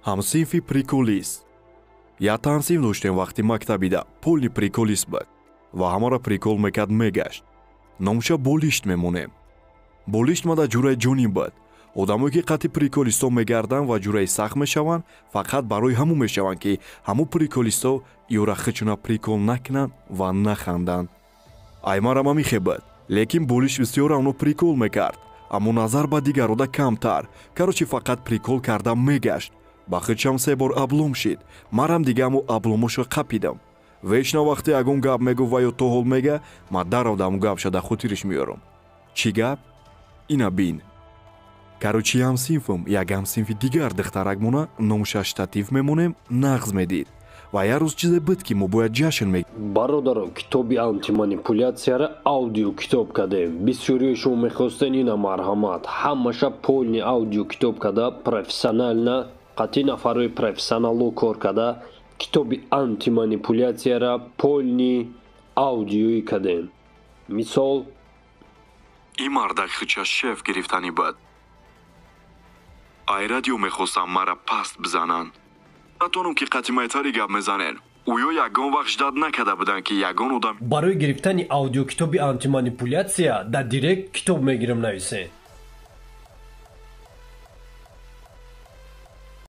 Ҳамсинфи приколист. Як ҳамсинф доштем вақти мактабида, полный приколист буд ва ҳамаро прикол мекард, мегашт. Номша Болишт мемонем. Болишт мада ҷураи ҷонӣ буд. Одамое, ки қатъи приколистҳо мегарданд ва ҷураи сахт мешаванд, фақат барои ҳамун мешаванд, ки ҳамун приколистҳо ёра хичуна прикол накунанд ва наханданд. Аймарам ҳамихе буд, лекин Болиш бисёр ано прикол мекард, аммо назар ба дигарода камтар. Короче, фақат прикол карда мегашт. Ба хичам се бор облом шид. Марам дига ҳаму обломошо қапидам. Вечно вақте ягон гап мегуфт ва ё то ҳол мега, ман даров ҳамун гапша дар хотириш меёрам. Чӣ гап? Ина бин. Короче, ҳамсинфам як ҳамсинфи дигар духтаракмона, номша Штатив мемонем, нағз медид. Ва як рӯз чизе буд, ки мо бояд ҷашн ме Бародаро, китоби антиманипуляцияра аудиокитоб кардем. Бисёриҳои шумо мехостен, ина марҳамат, ҳамаша полный аудиокитоб када, профессионально, қатъи нафарҳои профессионало кор када, китоби антиманипуляцияра полный аудиоӣ кардем. Мисол: Ин мардак хича шеф гирифтанӣ буд. Ай радио мехостам мара паст бизананд. Натонам, ки қатъи гап мезанен. Ӯё ягон вақт ждать накарда буданд, ки ягон одам Барои гирифтани аудиокитоби антиманипуляция дар директ «китоб мегирам» нависед.